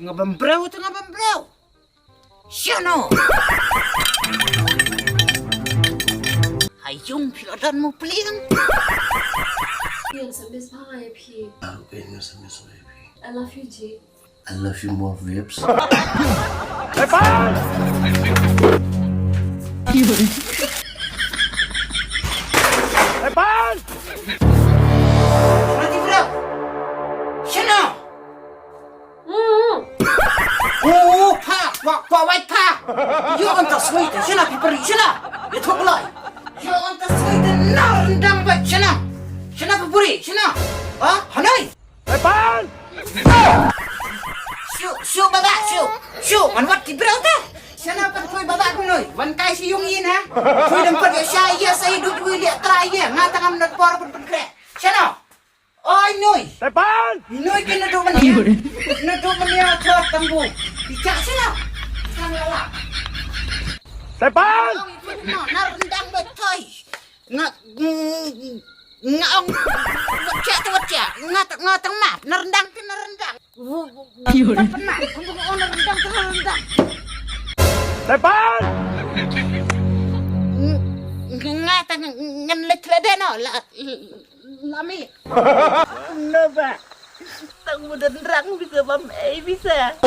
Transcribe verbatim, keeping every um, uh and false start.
Nga bam breu te nga bam breu. Shano? Hayung phi la don mo pliang. Yan sa miss bha nga ïa phi. Ah, okay, nga sa miss bha ïa phi. I love you, Ji. I love you more, babes. Hey, Pal! Mati bro. Shano? Oh, pa, pa, pa, wait, pa. Ïoh anta sweet, shana pipari, shana. Ïa thok lai. Ïoh anta sweet, na rendang ba, shana. Shana pipari, shana. Ha? Hanai. Hey, Pal! Shu, shu baba, shu. Shu, man wat ti bro ta. Shana pat koi baba kunoi. Wan kai shi yung yin ha. Koi dam pat ya sha ya sai du koi liak trai ya. Nga tangam nat por pun pun kre. Shana. Oi, Nui. Tepan! Nui ke nadu mania. Nadu mania chot tambu. Bicha sila. Sang lala. Tepan! Ong itu no, na rendang betoi. Nga, nga ong. Cek tu cek. Nga, nga tang map. Na rendang ke na rendang. Pernah. Ong na rendang ke na rendang. Tepan! Nga tang ngan le tlede no. La, Lami. Naba. Tang mudan rang bisa bam ei bisa.